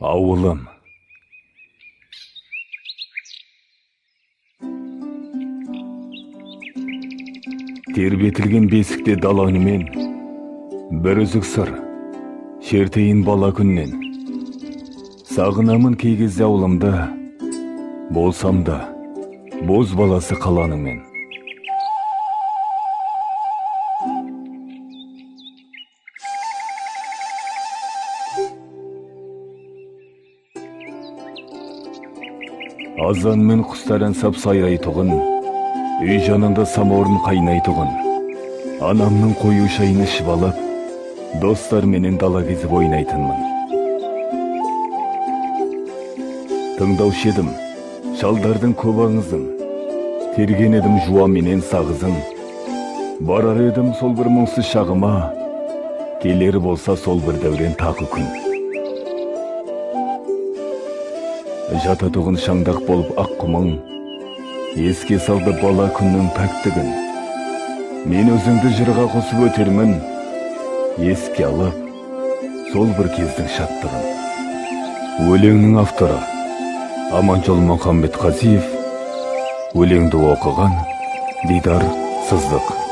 Ауылым. Тербетілген бесікте дала үнімен, бір үзік сыр, шертейін бала күннен. Сағынамын кей кезде ауылымды, болсам да боз баласы қаланың мен. Азанмен құстар ән сап сайрайтұғын, үй жанында самаурын қайнайтұғын. Анамның қою шайын ішіп алып, достарменен дала кезіп ойнайтынмын. Тыңдаушы едім шалдардың көп аңызын, терген едім жуа менен сағызын. Барар едім сол бір мұңсыз шағыма, келер болса сол бір дәурен тағы күн. Жататұғын шаңдақ болып ақ құмың, еске салды бала күннің пәктігін. Мен өзіңді жырға қосып өтермін, еске алып сол бір кездің шаттығын. Өлеңнің авторы Аманжол Мұхамбетқазиев, өлеңді оқыған Дидар Сыздық.